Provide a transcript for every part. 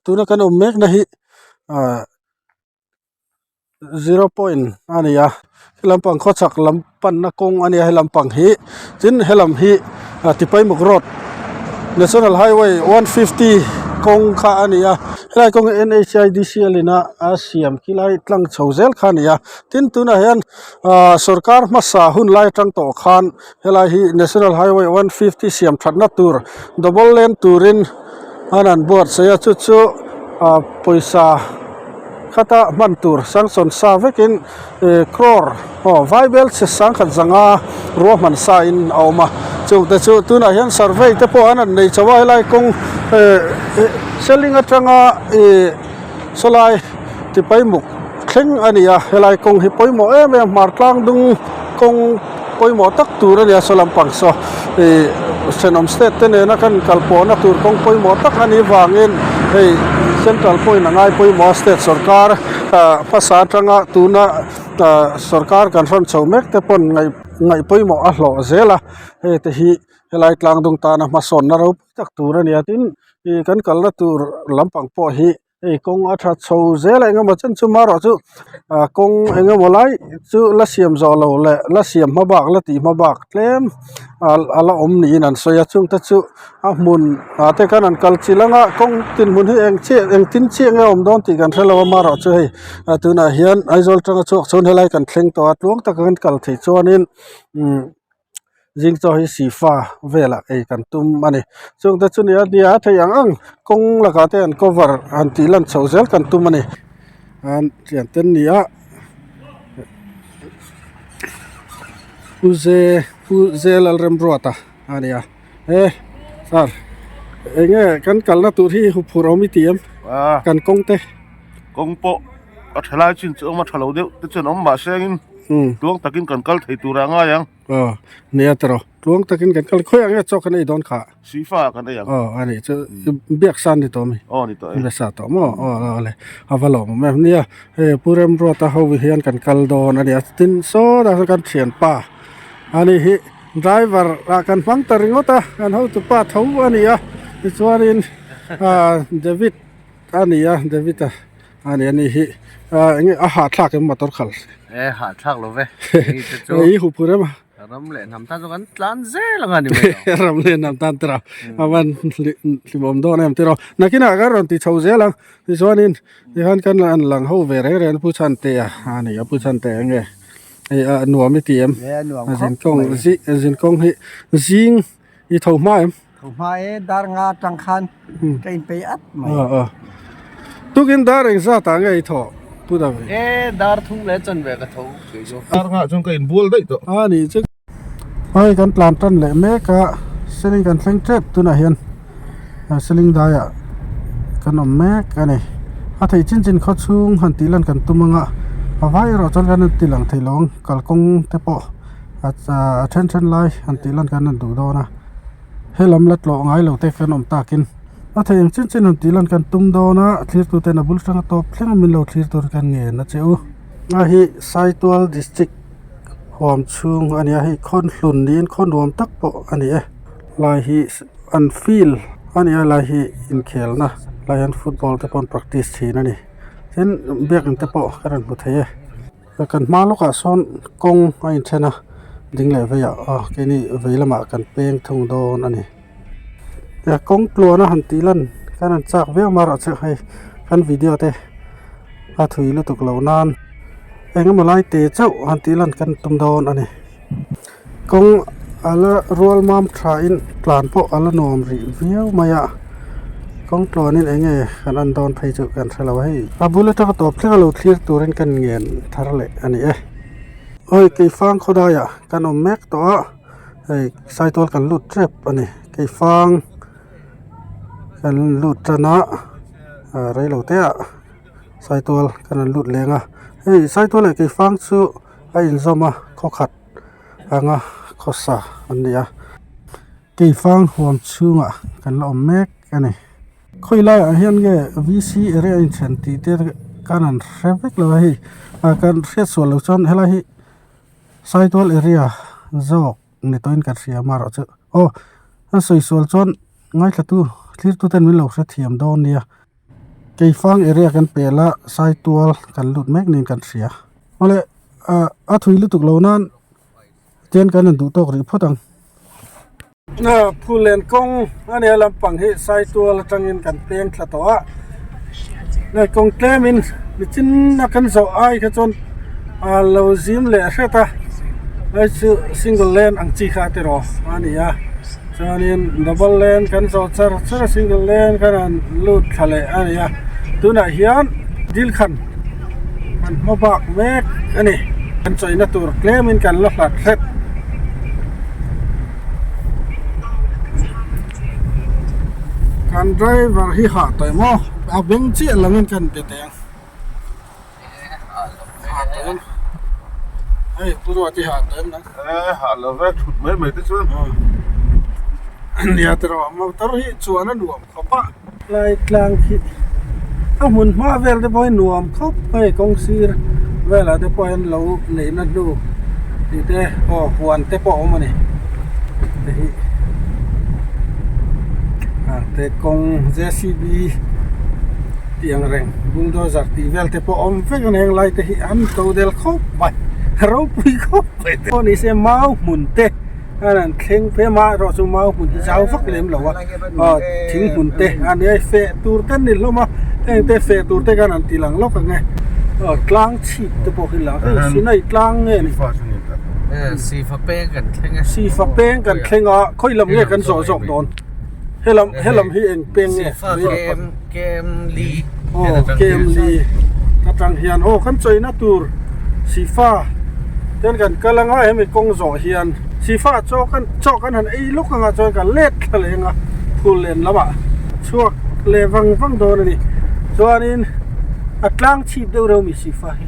Tuna kan awm mek na hi ah zero point a ni a helam pang khawchhak lam panna kawng a nia helam pang hi tin helam hi Tipaimukh road national highway 150 kawng kha a ni a helai kawng hi N_H_I_D_C_L in a a siam khilai tlang chho zel kha a ni a tin tunah hian ah sawrkar hmasa hun lai atang tawh khan helai hi national highway 150 siam thatna tur double lane turin. An an buatsaih a chu chu ah pawisa khata hman tur sanction sa vekin ih crore aw vaibel chhe sangkhat zanga ruahman sa in a awm a chungte chu tunah hian survey te pawh an han nei chho a helai kawng eh seling atanga ih sawlai tipaimuk thleng a ni a helai kawng hi pawimawh em em hmar tlang dung kawng pawimawh tak tur a ni a saw lampang saw ih thenawm state te nena kan kalpawhna tur kawng pawimawh tak a nih vangin hei central pawhin a ngai pawimawh a state sorkar ah hmasa atanga tuna ah sorkar kan hrawn chho mek te pawn ngaih ngaih pawimawh a hlawh zel a hei te hi helai tlang dung tana hmasawnna ropui tak tur a ni a tin ih kan kalna tur lampang pawh hi. Hei kawng a tha chho zel a engemaw chen chu marawh chu ah kawng engemaw lai chu la siam zawh loh leh la siam hma bak la tih hma bak tlem a la awm niin an sawi a chungte chu a hmun ah te khan an kal chilh ang a kawng tin hmun hi eng chiah engtin chiah nge a awm dawn tih kan hrelo a marawh chu hei ah tunah hian Aizawl atanga chhuak chuan helai kan thleng tawh a tluang taka kan kal theih chuanin umm. Zing chaw hi sifa velah ei kan tum a ni chungte chu nia nia a theih ang ang kawng lakah te an cover han tih lan chhoh zel kan tum a ni an thian te an ni a pu ze pu ze lalremruata a ni a he sir eng nge kan kalna tur hi huphurh awm i ti em kan kawng te kawng pawh a tha lai chin chu awm a tha lo deuh te chuan awm mahse engin Tluang takin kan kal thei tur ah ngai ang. Aw, nia tawh. Tluang takin kan kal khawiah nge chaw kan ei dawn kha? Sifa ah kan ei ang. Aw, a nih chu biak san ni tawh mi? Aw, ni tawh e. Biak sa tawh maw? Aw, aw le. A va lawm awm em. Nia, hei Pu Remruata ho hian kan kal dawn a nia. Tin sawtah sawn kan thianpa a ni hi driver ah kan hmang ta ringawt a, kan hotupa tho a ni a. Tichuanin David a ni a, David a. A ni a ni hi ah enge a hahthlak em motor khalh e hahthlak lo ve hei te chu hei hu phur em a ram leh hnam tan chu kan tlan zel anga ni mai lo ram leh hnam tan tira a van hlimawm dawn em tiraw nakinah kan rawn ti chho zel ang tichuanin tihian kan an lang ho ve reng reng pu chhante a a ni a pu chhante enge hei a nuam i ti em a zinkawng zinkawng hi zing i tho hma em. Tho hma e dar nga atang khan ka in pei at mai. Aw aw. Tukin dar eng zat ah nge i thawh Pu David? E dar thum leh chan ve ka tho kei chu. Dar nga chuan ka in bual daih tawh. A nih chu. Hei kan tlan tan leh mek a, seling kan thleng tep tunah hian seling daiah kan awm mek a ni. A theih chin chin khaw chhung han tih lan kan tum anga a vai erawh chuan kan ti lang thei lo ang kalkawng te pawh a then then lai han tih lan kan han duh dawn a. Helam la tlawh ngai lo te kan awm takin a theih ang chin chin han tih lan kan tum dawn a thlir tu ten a bul hrang a tawp thleng a min lo thlir tur kan ngen a che u. A hi Saitual district huam chhung a ni a hei khawn hlun niin khawn nuam tak pawh a ni e lai hi an field a ni a lai hi inkhelna lai hian football te pawh an practice thin a ni tin biakin te pawh ka rawn hmu thei e. Kan hma lawkah sawn kawng a inthen a ding leh veiah aw keini vei lamah kan peng thung dawn a ni kawng tluan a han tih lan kan han chak viau marawh chu hei kan video te a thui lutuk loh nan eng emaw lai te chauh han tih lan kan tum dawn a ni kawng a la rual mam tha in tlan pawh a la nuam rih viau mai a kawng tluan in eng nge kan en dawn phei chu kan hrelo a hei a bul atanga tawp thleng a lo thlir turin kan ngen thar leh a ni e awi keifang khawdaiah kan awm mek tawh a hei saitual kan lut tep a ni keifang kan lut tan a ah reilo te ah saitual kan rawn lut leng a hei saitual leh keifang chu a inzawm a khawkhat. anga khawsa an ni a keifang huam chhungah kan la awm mek a ni khawi laiah hian nge V C area a inthen tih te kan han hre vek lo a hei ah kan hriat sual loh chuan helai hi Saitual area zawk ni tawhin kan hria amaherawh chu aw a sawi sual chuan ngaithla tu thlir tu ten min lo hrethiam dawn nia. Keifang area kan pel a Saitual kan lut mek niin kan hria. Awle ah a thui lutuk lo nan tian kan han duh tawk rih phawt ang. Phullen kawng a nia lampang hi Saitual atangin kan peng thla tawh a hei kawng tlemin nichin a kan zawh ai kha chuan a lo zim leh hret a hei chu single lane ang chi kha tiraw a ni a chuanin double lane kan zawh char char a single lane kan han lut thla leh a ni a tunah hian dil khan kan hma bak mek a ni kan chawina tur tlemin kan la hlat hret. Kan driver hi hah tawh emaw a beng chiah langin kan be teh ang hah tawh em hei pu ruat hi hah tawh em nang e hah lo ve thut mai mai te chuan nia tiraw motor hi chuan a nuam khawp a lai tlang khi a hmun hma vel te pawh hi nuam khawp mai kawng sir velah te pawh hian lo neihna hnu tih te aw huan te pawh a awm a ni te hi ah te kawng J C B tih ang reng bulldozer tih vel te pawh a awm vek a ni heng lai te hi an to del khawp mai ropui khawp mai te pawh ni se mau hmun te. a rawn thleng phei a amaherawh chu mau hmun hi zau vak lem lo a aw thing hmun te a ni a feh tur te an ni hlawm a heng te feh tur te khan an ti lang lawk ang e aw tlang chhip te pawh khi lang hei sinai tlang nge ni sifa peng kan thleng a sifa peng kan thleng a khawi lam nge kan zawh zawk dawn helam helam hi eng peng nge sifa kem kem li aw kem li atang hian aw kan chawina tur sifa ten kan kal anga hemi kawng zawh hian sifa chaw kan chaw kan han ei lawk anga chuan kan let thla leh anga phul len lamah chhuak leh vang vang dawn a ni chuanin a tlang chhip deuh reuh mi sifa hi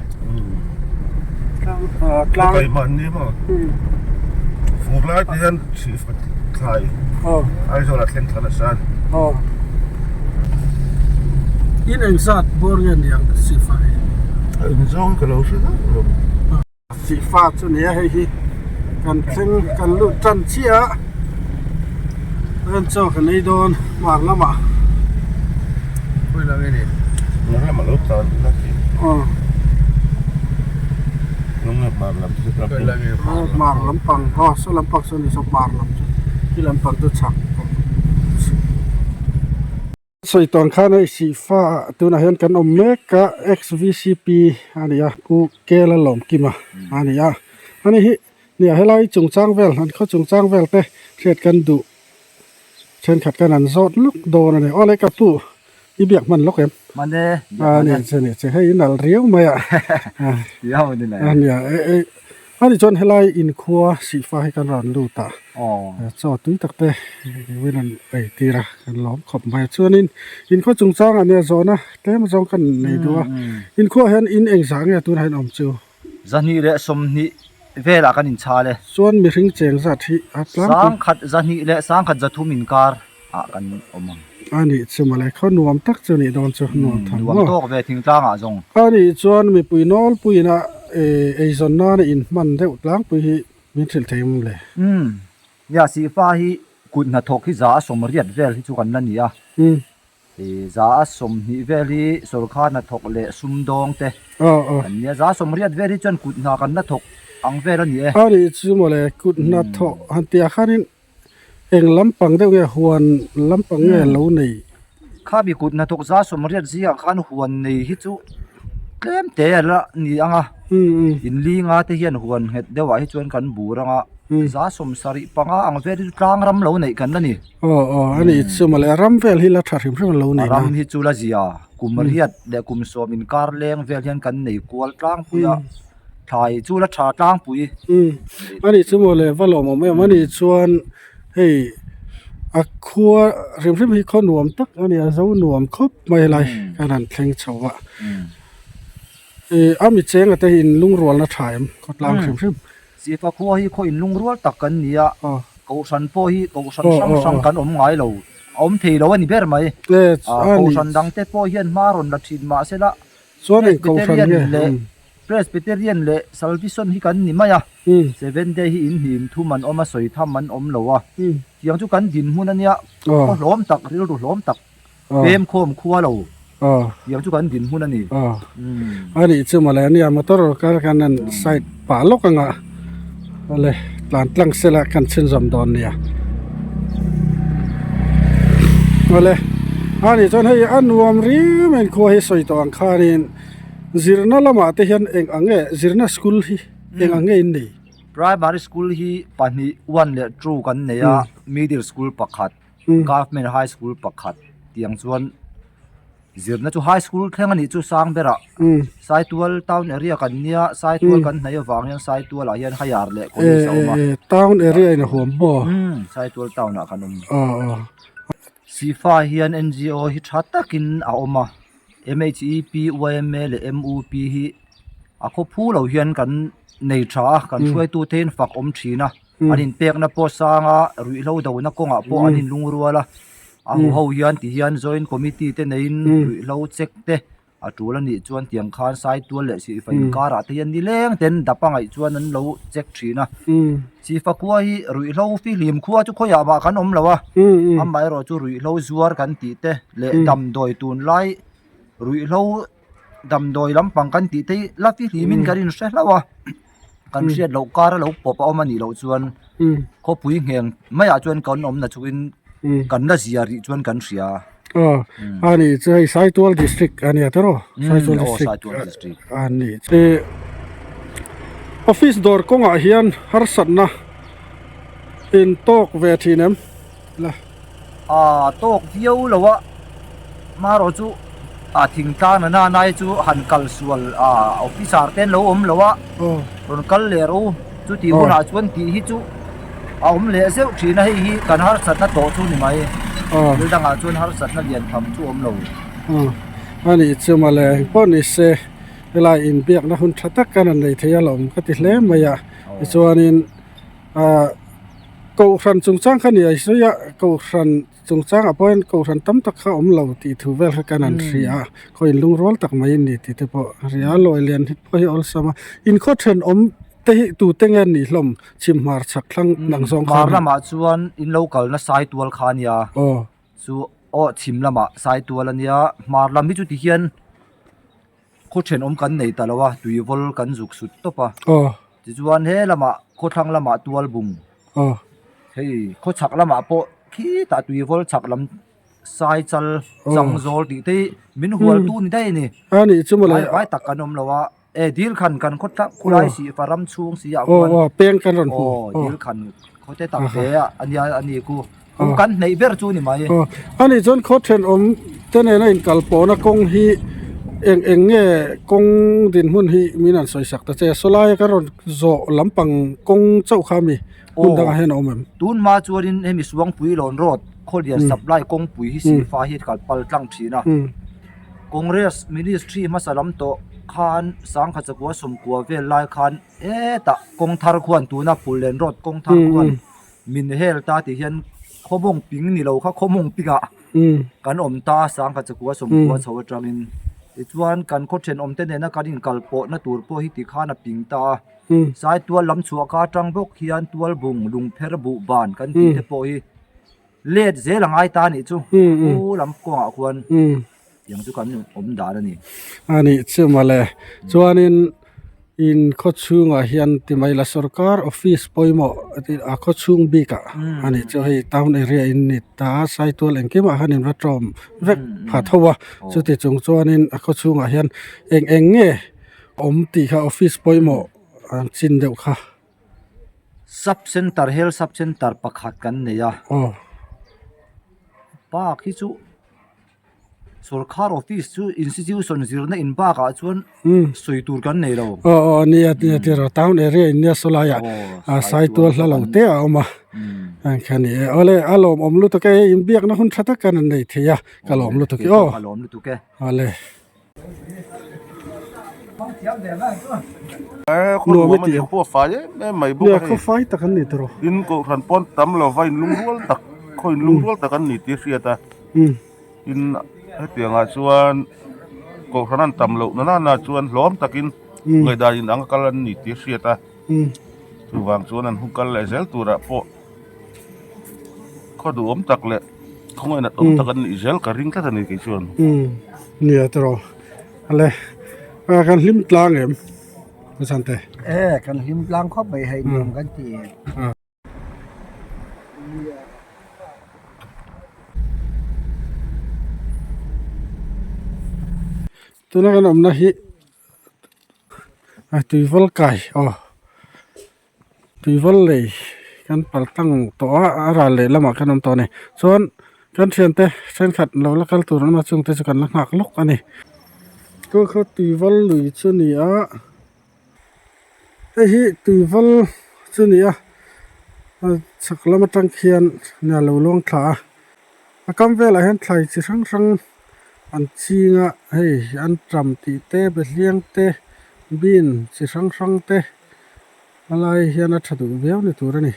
tlang ah tlang fur lai te hian sifa thlai aw Aizawl ah thleng thla nasa a ni aw in engzat bawr nge niang sifa hi a inzawng ka lo hre hlauh lo sifa chu nia hei hi kan thleng kan lut tan chiah a chuan chaw kan ei dawn hmar lamah khawi lam nge ni hmar lamah lo tlan ila tih aw hmar lam chu hmar lampang aw saw lampang saw ni saw hmar lam chu khi lampang chu chhak sawi tawn khan hei sihfa tunah hian kan awm mek a xvcp a ni a pu kela lawmkima a ni a ani hi nia helai chungchang vel an khaw chungchang vel te hriat kan duh thenkhat khan an zawt lawk dawn a ni aw le ka pu i biak hman lawk em hman e a ni che ni che hei i nalh riau mai a a nia a ni chuan helai inkhua sihfa hi kan rawn lut a chaw tui tak te win an ei tir a kan lawm khawp mai a chuanin inkhua chungchang ah nia zawhna tlem zawng kan nei duh a inkhua hian in engzah nge tunah hian awm chu. 220 velah kan inchhal e. Chuan mihring cheng zat hi a tlangpui. Sangkhat 200 leh sangkhat 300 inkar ah kan awm ang. A nih chu mawle, khaw nuam tak chu nih dawn chu, nuam tham maw. Nuam tawk ve thingtlang ah zawng. A nih chuan mipui nawlpuiin a eizawn nana inhman deuh tlangpui hi min hrilh thei ang le. Umm, nia Sihfa hi kut hnathawk hi 180 vel hi chu kan la ni a. 120 vel hi sawrkar hnathawk leh sumdawng te an nia. 180 vel hi chuan kut hna kan la thawk ang vel a ni e. A nih chu mawle, kut hnathawh han tih ah khanin eng lampang deuh nge huan lampang nge lo nei? Khami kut hnathawk 180 zingah khan huan nei hi chu tlem te a la ni ang a. Inlinga te hian huan nghet deuhah hi chuan kan bur ang a, 75 ang vel hi chu tlang ram lo neih kan la ni. Aw aw a nih chu mawle a ram vel hi la tha hrim hrim a lo nei na. Ram hi chu la zia kum riat leh kum 10 inkar leng vel hian kan nei kual tlangpui a thlai chu la tha tlangpui. A nih chu mawle va lawmawm em a nih chuan hei a khua hrim hrim hi khaw nuam tak a ni a zo nuam khawp mai helai kan han thleng chho a ih a mi cheng ate hi in lungrualna tha em khawtlang hrim hrim. Sifa khua hi khaw inlungrual tak kan ni a, Kohhran pawh hi Kohhran hrang hrang kan awm ngai lo, a awm thei lo a ni ber mai. Kohhran dang te pawh hian hma rawn la thin mah sela, Presbyterian leh Presbyterian leh Salvison hi kan ni mai a, Seventh Day hi inhnim thum an awm a, sawi tham an awm lo a, tiang chu kan dinhmun a nia, khaw hlawm tak, rilru hlawm tak, pem khawm khua lo. Tiang chu kan dinhmun a ni. A nih chu mawle ania motor kar khan an side pah lawk anga awle tlan tlang sela kan chhunzawm dawn nia. Awle a nih chuan hei a nuam riau mai khua hi sawi tawh ang khanin zirna lamah te hian eng ang nge zirna school hi eng ang nge in nei? Primary school hi pahnih one leh two kan nei a middle school pakhat. Government high school pakhat tiang chuan zirna chu high school thleng anih chu sang berah Saitual town area kan nia Saitual kan hnaih avang hian Saitual ah hian higher leh college a awm a town area in a huam maw Saitual town ah kan awm Sifa hian N G O hi tha takin a awm a M H E P Y M A leh M U P hi a khawphu lo hian kan nei tha a kan hruaitute hi an fak awm thin a. An inpekna pawh sanga ruihhlo dona kawngah pawh an inlungrual a, a huho hian ti hian joint committee te neiin ruihhlo check te a tul a nih chuan tiang khan Saitual leh Sihfa inkarah te hian nileng ten dap a ngaih chuan an lo check thin a. Sihfa khua hi ruihhlo fihlim khua chu khawiah mah kan awm lo a, amaherawh chu ruihhlo zuar kan tih te leh damdawi tunlai ruihhlo damdawi lampang kan tih te hi la fihlimin kan inhre hlauh a. Kan hriat loh kar a lo pawp a awm a nih loh chuan khawpui ngheng maiah chuan kan awm na chungin kan la zia rih chuan kan hria. Aw a ni chu hei Saitual district a nia tiraw Saitual district a ni chu. Office dawr kawngah hian harsatna in tawk ve thin em la. A tawk viau lo a, marawh chu a thingtlang nana nai chu han kal sual a officer te an lo awm lo a, rawn kal leh ro chuti hunah chuan tih hi chu a awm leh zeuh thin a, hei hi kan harsatna tawh chu ni mai, thil dangah chuan harsatna lian tham chu awm lo. A nih chu mawle engpawh ni se helai inbiakna hun tha tak kan han nei thei alawm ka ti hle mai a, tichuanin ah. Kohhran chungchang kha ni a sawi a, Kohhran chungchangah pawh hian Kohhran tam tak kha awm lo tih thu vel kha kan han hria a, khaw inlungrual tak mai an ni tih te pawh a hria a, lawi lian hi pawh hi a awlsam a, inkhaw thenawm te hi tute nge an nih hlawm chhim hmar chhak thlang dang zawng khan. Hmar lamah chuan in lo kalna Saitual kha a nia, chu aw chhim lamah Saitual a nia, hmar lam hi chuti hian khaw thenawm kan nei ta lo a, tuivawl kan zuk sut tawp a. Tichuan he lamah khawthlang lamah tual bung hei khawchhak lamah pawh khitah tuivawl chhak lam sai chal chang zawl tih te hi min hual tu ni daih a ni. A nih chu mawle. Vai vai tak kan awm lo a e dil khan kan khaw tlang khulai sih fa ram chhung si ah khuan aw peng kan rawn hmu aw dil khan khaw te tak te a nia a ni ku kum kan hneih ber chu ni mai. Aw a nih chuan khaw thenawm te nena inkal pawhna kawng hi eng eng nge kawng dinhmun hi min han sawi sak ta che sawlaia kan rawn zawh lampang kawng chauh kha mi hmun dangah hian a awm em? Tun hma chuanin hemi Suangpuilawn road Khawlian supply kawngpui hi Sihfa hi kal pal tlang thin a. Congress ministry hmasa lam tawh khan Sangkhatsakua sawmkua vel lai khan hetah kawng thar khuan tuna Phullen road kawng thar khuan Min hel ta tih hian khawmawng ping ni lo kha khawmawng pingah kan awm ta a sangkhat chakua sawmkua chho atangin tichuan kan khaw thenawm te nena kan inkal pawhna tur pawh hi tikhan a ping ta a Saitual lam chhuah ka atang bawk hian tualbung lungpher buh ban kan tih te pawh hi let zel a ngai ta anih chu u lam kawngah khuan tiang chu kan awm dan a ni. A nih chu mawle chuanin In khaw chhungah hian ti mai la sorkar office pawimawh a khaw chhung bikah a nih chu hei town area in ni ta a saitual engkimah khan in va tawm vek pha tho a chuti chung chuanin a khaw chhungah hian eng eng nge awm tih kha office pawimawh an chin deuh kha. Sub center health sub center pakhat kan nei a park hi chu. Sorkar office chu institution zirna in bakah chuan sawi tur kan nei lo. Aw aw nia nia tiraw town area in nia sawlai ah a saitual hla lo te a awm a ang kha ni e awle a lawmawm lutuk e hei inbiakna hun tha tak kan an nei thei a ka lawm lutuk e aw ka lawm lutuk e awle. Nuam a ni khua fai em em mai bawk a hei khua fai tak an ni tiraw in kohhran pawn tam lova in lungrual tak khaw in lungrual tak an ni tih a hriat a. Tin, hetiangah chuan kohhran an tam loh na nana chuan hlawm takin ngaihdan in ang a kal an ni tih a hriat a, chuvang chuan an hun kal leh zel turah pawh khaw duhawm tak leh. Khawngaih nat awm tak an nih zel ka ring tlat a ni kei chuan. Umm nia tiraw ale kan hlim tlang em Pu Chhante? E kan hlim tlang khawp mai hei nuam kan ti. Tuna kan awmna hi a tuivawl kai aw tuivawl lei kan pal tlang tawh a a ral leh lamah kan awm tawh a ni chuan kan thiante thenkhat lo la kal tur an awm a chungte chu kan la nghak lawk a ni chu kha tuivawl lui chu a ni a hei hi tuivawl chu a ni a chhak lam atang khian nia lo luang thla a a kam velah hian thlai chi hrang hrang an ching a hei an ṭam tih te behliang te bean chi hrang hrang te a lai hian a ṭha duh viau ni tur a ni.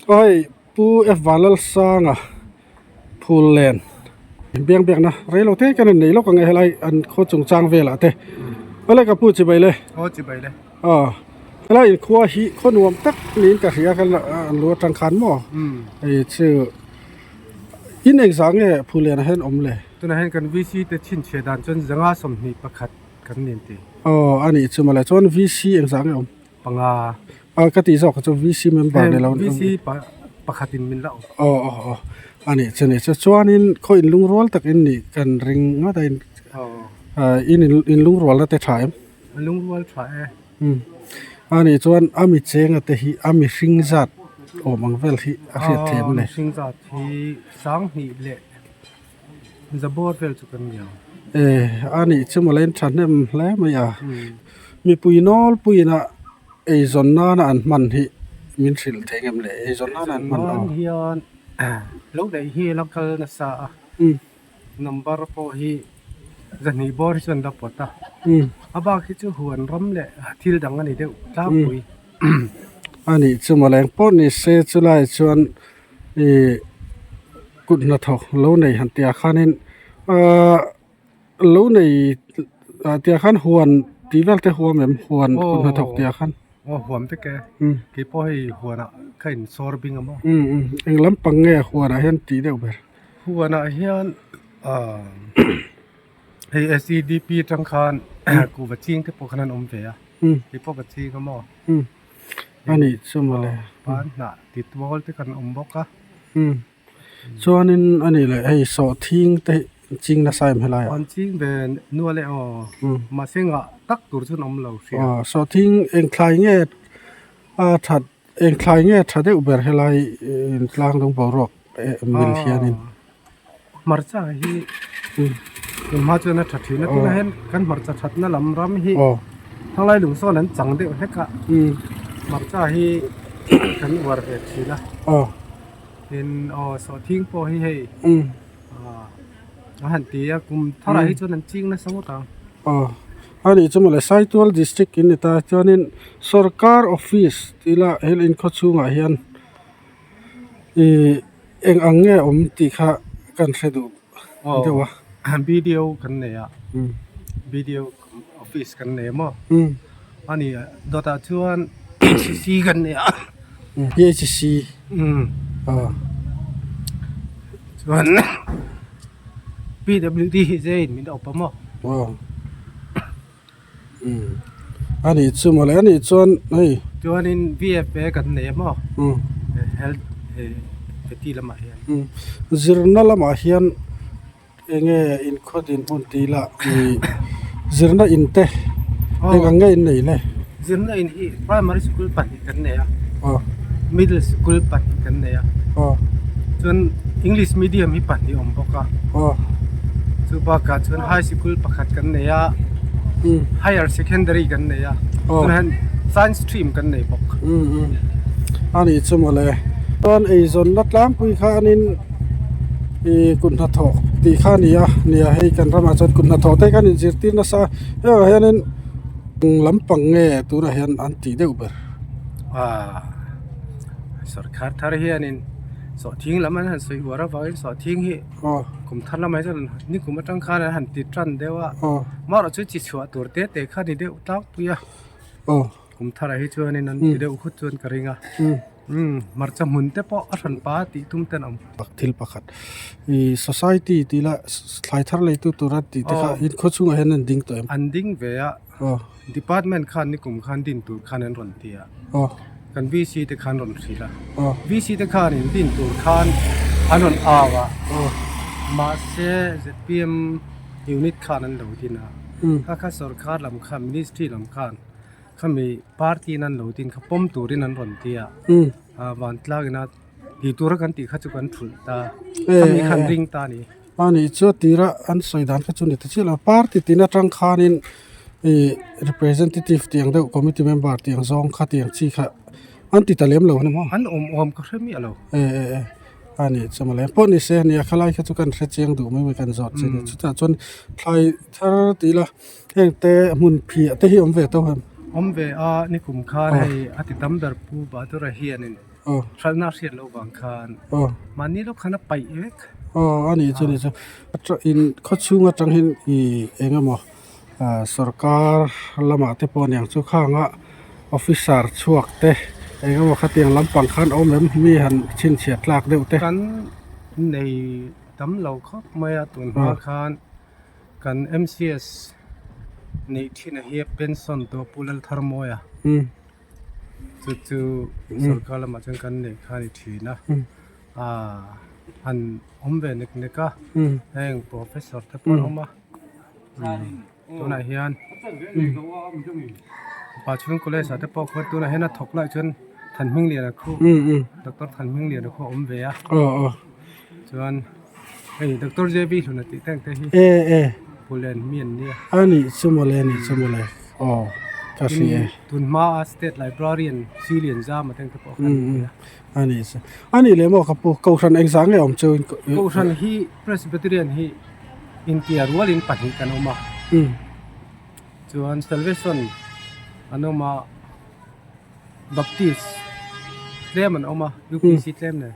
Aw hei Pu F Vanlalsanga phul len biang biakna rei lo te kan nei lawk ang e helai an khaw chungchang velah te awle ka pu chibai le aw chibai le aw helai inkhua hi khaw nuam tak niin ka hria kan an lu atang khan maw hei chu in engzah nge phul len ah hian awm le tunah hian kan VC te chhinchhiah dan chuan zanga 21 kan ni an ti aw a nih chu mawle chuan VC engzah nge awm panga a ka tih zawk chu VC member ni lo VC pakhatin min la awm aw aw aw a nih chu ni chu chuanin khaw in lungrual takin nih kan ring ngawt a in in in lungrualna te tha em lungrual tha e a nih chuan a mi chenga te hi a mihring zat awm ang vel hi a hriat theih em le mihring zat hi sanghnih leh zabawr vel chu kan ni ang e a nih chu mawle in thahnem hle mai a mipui nawlpuiin a eizawn nana an hman hi min hrilh thei ngem le eizawn nana an hman aw hian lo neih hi a la kal nasa a number pawh hi zahnih bawr hi chuan la pawt a a bak hi chu huan ram leh thil dang a ni deuh tlangpui a nih chu mawle engpawh ni se chulai chuan Ih kut hnathawk lo nei han tih ah khanin ahh lo nei ah tih ah khan huan tih vel te huam em huan kut hnathawk tih ah khan aw huam vek e keipawh hei huan ah ka in sawr bing a maw eng lampang nge huan ah hian tih deuh ber huan ah hian ahh hei S E D P atang khan kuhva ching te pawh khan an awm ve a keipawh ka ching a maw. A nih chu mawle. Pan hnah ti tual te kan awm bawk a. Umm chuanin a nih leh hei sawhthing te hi ching nasa em helai ah. An ching ve nual e aw. Mahse ngah tak tur chu an awm lo hria. Aw sawhthing eng thlai nge a that eng thlai nge tha deuh ber helai tlang dawng boruak mil hianin. Hmarcha hi tunhma chuan a tha thin a tunah hian kan hmarcha thatna lam ram hi thanglai lung sawn an chang deuh hlek a hmarcha hi kan uar ve thin a tin aw sawhthing pawh hi hei. A han ti a, kum tharah hi chuan an ching nasa ngawt ang. Aw, a nih chu mawle Saitual district in ni ta chuanin sorkar office tih lah hel inkhaw chhungah hian ih eng ang nge awm tih kha kan hre duh deuh a. Aw, BDO kan nei a, BDO office kan nei a maw? A ni a, dawtah chuan PHC kan nei a. PHC. Aw. Chuan PWD hi zaiin min awp a maw? Aw. A nih chu mawle a nih chuan hei. Chuanin VFA kan nei a maw? Health heti lamah hian. Zirna lamah hian enge inkhaw dinhmun tih lah ih zirna in te eng ang nge in nei le? Zirna in hi primary school pahnih kan nei a. Middle school pahnih kan nei a. Chuan English medium hi pahnih a awm bawk a. Chu bakah chuan high sikul pakhat kan nei a, higher secondary kan nei a, tunah hian science stream kan nei bawk. A nih chu mawle. Chuan eizawnna tlangpui kha anin ih kut hnathawh tih kha a ni a, nia hei kan ramah chuan kut hnathawh te kan inzirtir nasa a, hengah hianin eng lampang nge tunah hian an tih deuh ber. Aaa sorkar thar hianin sawhthing lam an han sawi uar avangin sawhthing hi. Kum thar lamah hi chuan ni kum atang khan an han ti tan deuh a, amaherawh chu chi chhuah tur te te kha ni deuh tlangpui a, kum tharah hi chuanin an ti deuh khut chuan ka ring a, hmarcha hmun te pawh a hran pa tih tum ten a awm. Thil pakhat ih society tih lah thlai thar leitu tura tih te kha in khaw chhungah hian an ding tawh em? An ding ve a, department khan ni kum khan din tur khan an rawn ti a. Kan VC te khan rawn hrilh a. VC te khanin din tur khan an rawn au a. Mahse zpm unit khan an lo din a. Kha kha sorkar lam khan ministry lam khan khami party in an lo din kha pawm turin an rawn ti a. Vantlang ina tih tura kan tih kha chu kan thulh ta. Khami khan ring ta a ni. A nih chu a tira an sawi dan kha chu ni ta chiah lo party tin atang khanin ih representative tih ang deuh committee member tih ang zawng kha tih ang chi kha an ti ta lem lo a ni maw an awm awm ka hre miah lo e e e a nih chu mawle pawh ni se nia khalai kha chu kan hre chiang duh mai mai kan zawt che ni chutah chuan thlai thar tih ila heng te hmun phiah te hi awm ve tawh em awm ve a nikum khan hei a ti tam ber pu Bahadur-a hianin Hralhna hriat loh vang khan mahni lawk khan a paih vek. Aw a nih chu ni chu in khaw chhung atang hian ih eng emaw sorkar lamah te pawh aniang chu khanga officer chhuak te eng emaw khatiang lampang khan awm em mi han chhinchhiah tlak deuh te. Kan nei tam lo khawp mai a tun hma khan kan M_C_S neih thin a hi pension tawh Pu Laltharmawia. Chu chu sorkar lamah chuan kan neih kha a ni thin a aaa han awm ve nek nek a heng professor te pawh an awm a tunah hian Pachhung college ah te pawh khuan tunah hian a thawk lai chuan Thanhmingliana khu doctor Thanhmingliana khu a awm ve a chuan hei doctor J V Hluna tih te ang te hi Pulen mi an nia. A nih chu mawle a nih chu mawle aw ka hria e. Tun hma a state librarian Silian Zama te ang te pawh khan an nia. A nih chu a nih leh maw ka pu Kohhran engzah nge awm chu in Kohhran hi Presbyterian hi intia rualin pahnih kan awm a. Chuan Salvation an awm a Baptist tlem an awm a UPC tlem nen.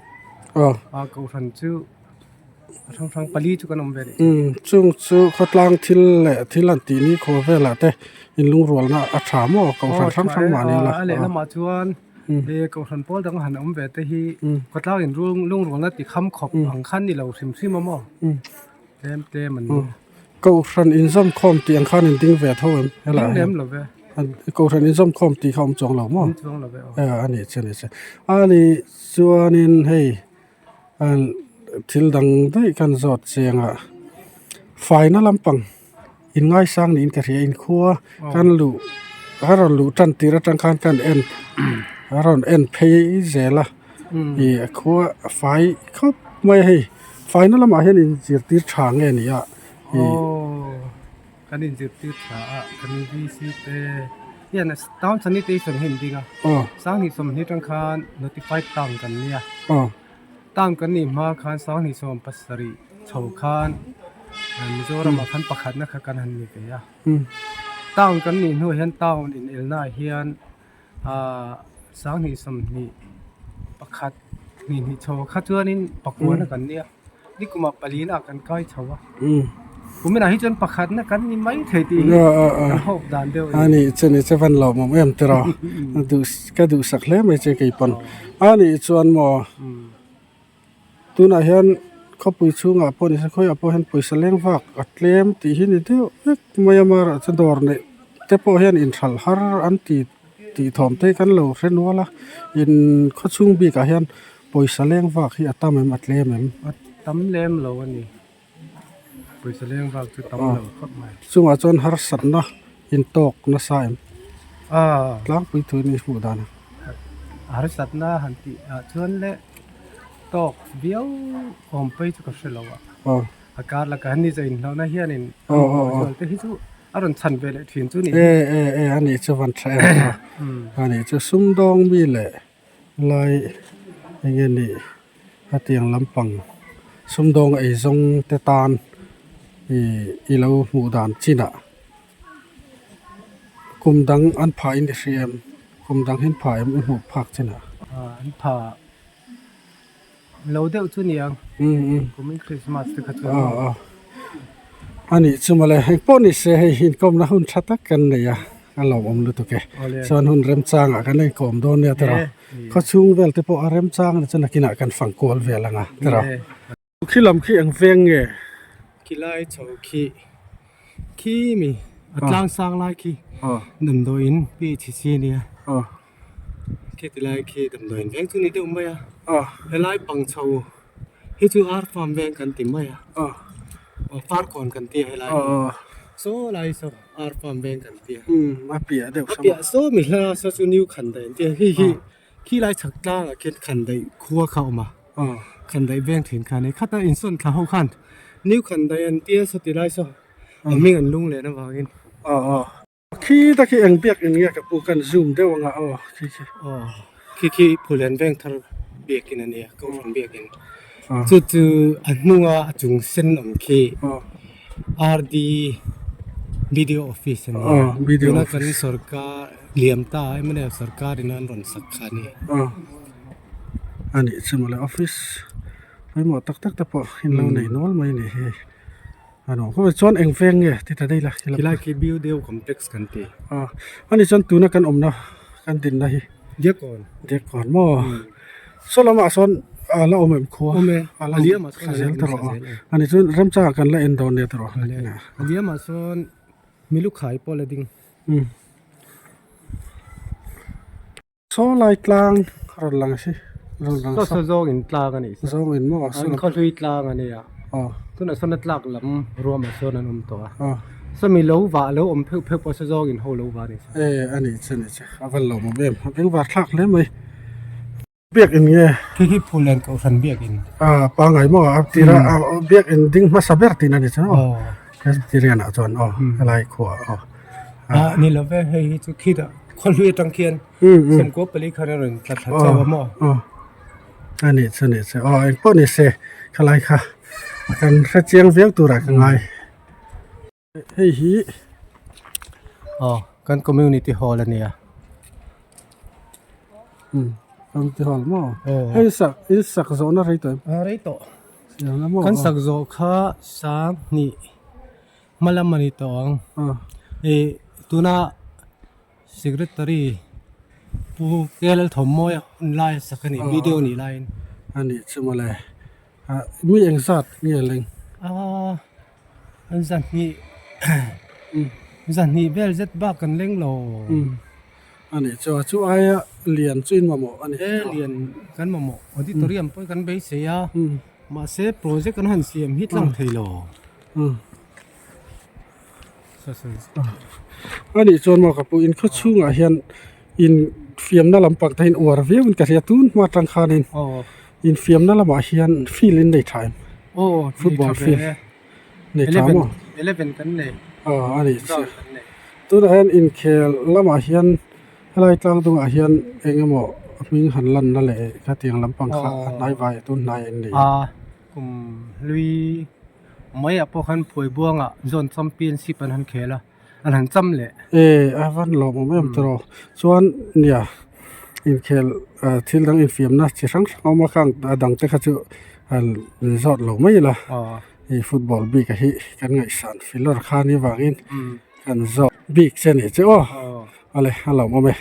Aw Kohhran chu. A hrang hrang pali chu kan awm ve leh umm chung chu khawtlang thil leh thil an tih ni khaw velah te inlungrualna a tha maw kohhran hrang hrang mahni la a lehlamah chuan he kohhran pawl dang han awm ve te hi khawtlang in lungrualna ti kham khawp ang khan ni lo hrim hrim a maw tlem tlem an ni kohhran inzawm khawm tih ang khan in ding ve tho em helai ding lem lo ve kohhran inzawm khawm tih kha awm chuang lo maw awm chuang lo ve aw a nih chu a nih chu a nih chuanin hei. Thil dang daih kan zawt chiang a faina lampang in ngaisang niin ka hria inkhua kan luh a rawn luh tan tir atang khan kan en a rawn en phei zel a ih a khua a fai khawp mai a hei faina lamah hian in zirtir tha nge ni a ih. Kan inzirtir tha a kan VC te hian town sanitation hi an ding a sanghnih sawmhnih atang khan notified town kan nia town kan nih hma khan sanghnih sawm pasarih chho khan. Mizoramah khan pakhatna kha kan han ni ve a. Town kan nih hnuah hian town inelnaah hian ahh sanghnih sawmhnih pakhat hnih hnih chho kha chuanin pakuana kan nia nikumah palina kan kai chho a kuminah hi chuan pakhatna kan ni mai thei tih hi kan hope dan deuh a ni. Ani chuan i che van lo mawm em tiraw duh ka duhsak hle mai che keipawn ani chuan maw. Tunah hian khawpui chhungah pawh nise khawiah pawh hian pawisa leng vak a tlem tih hi ni deuh vek mai a amaherawhchu dawr neih te pawh hian inhralh har an ti tih thawm te hi kan lo hre nual a in khaw chhung bikah hian pawisa leng vak hi a tam em a tlem em. A tam lem lo a ni pawisa leng vak chu tam lo khawp mai. Chungah chuan harsatna intawk nasa em? Tlangpui thu in i hmuh dan a. Harsatna han tih ah chuan le. Tawk viau awm phei chu ka hre lo a. A kar lakah hian ni zawh inhlauhna hianin a zual te hi chu a rawn chhan ve leh thin chu ni. E e e a nih chu van tha em a. A nih chu sumdawng mi leh lai eng nge nih hetiang lampang sumdawng eizawng te tan ih i lo hmuh dan chinah kum dang an phah in i hria em kum dang hi an phah em i hmuh phak chinah. An phah. Lo deuh chu niang kumin Christmas te kha chuan aw aw ani chu mawle heng pawh ni se hei inkawmna hun tha tak kan nei a a lawmawm lutuk e chuan hun remchangah kan inkawm dawn nia tiraw khawchhung vel te pawh a remchang a ni chuan nakinah kan fang kual vel ang a tiraw khi lam khi eng veng nge khilai chho khi khi mi a tlang sang lai khi damdawiin PHC ania. Kheti lai khi damdawiin veng chu ni deuh mai a helai pang chho hi chu ar farm veng kan ti mai a farkawn kan ti a helai hi saw lai saw ar farm veng kan ti a a piah saw mi hla saw chu new khandaih an ti a hei hi khilai chhak tlangah khian khandaih khua kha a awm a khandaih veng thin kha a ni khata insawn thla ho khan new khandaih an tia saw ti lai saw a hming an lung len avangin. Khi ta khi eng biak in nge ka pu kan zoom deuh anga aw khi khi. Aw khi khi Phulian veng thar biak in a nia Kohhran biak in chu chu a hnunga a chung sen awm khi RD video office a nia tuna kan sorkar liam ta mnf sorkar in an rawn sak kha a ni. Aw a nih chu mawle office pawimawh tak tak te pawh in lo nei nual mai a nih hi. Ano khaw chuan eng veng nge ti ta daih la khilai khi Biodeo complex kan ti a ani chuan tuna kan awmna kan dinna hi Diakkawn Diakkawn maw saw lamah sawn a la awm em khua awm e a la awm thla zel ta rawh a ani chuan remchangah kan la en dawn nia tawh a liamah sawn milukhai pawh la ding Saw lai tlang a rawn lang si rawn lang saw saw zawng in tlang a nih saw zawng in maw an khawhlui tlang a nia tunah sawn a tlak lam ruamah sawn an awm tawh a saw mi lo vah lo awm pheuh pheuh pawh saw zawng in ho lo vah a ni e a nih chu a nih chu a va lawmawm em a bengvar thlak hle mai biak in nge khi khi Phulen Kohhran biak in a pangai maw a tira biak in ding hmasa ber tihna a ni chu maw Presbyterian ah chuan aw helai khuaah aw. Ah ni lo ve hei hi chu khitah khawhlui atang khian sawmkua pali khan a rawn tla thla chauh a maw. A nih chu nih chu aw eng pawh ni se khalai kha kan hre chiang viau turah ka ngai hei hi. Aw kan community hall a nia. Community hall maw hei sak in sak zawhna rei tawh em? Rei tawh. Kan sak zawh kha sang hnih hma lam a ni tawh ang. Ih tuna secretary pu K L Thawmmawi a hun lai a sak a ni video nih laiin. A nih chu mawle. Mi engzat nge leng? Aaa an zahnih zahnih vel zet bak kan leng lo. A nih chu a chu aia lian chu in mamawh a ni. E lian kan mamawh auditorium pawh kan beisei a mahse project an han siam hi tlang thei lo. A nih chuan maw ka pu in khaw chhungah hian in fiamna lampang te hi in uar viau in ka hria tun hma atang khanin infiamna lamah hian field in nei tha em football field nei tha maw aw a nih chu tunah hian inkhel lamah hian helai tlang dungah hian eng emaw hming han lanna leh khatiang lampang kha a hnai vai tun hnai an nei. Kum hlui. Mai ah pawh khan Phuaibuangah Zone Championship an han khel a, an han cham leh. E, a van lawmawm em tawh rawh. Chuan nia inkhel thil dang infiamna chi hrang hrang a awm a, khang a dang te kha chu han zawt lo mai ila. Hei football bik a hi kan ngaihsan filawr kha ni vangin kan zawt bik che ni chu aw. Awle a lawmawm e.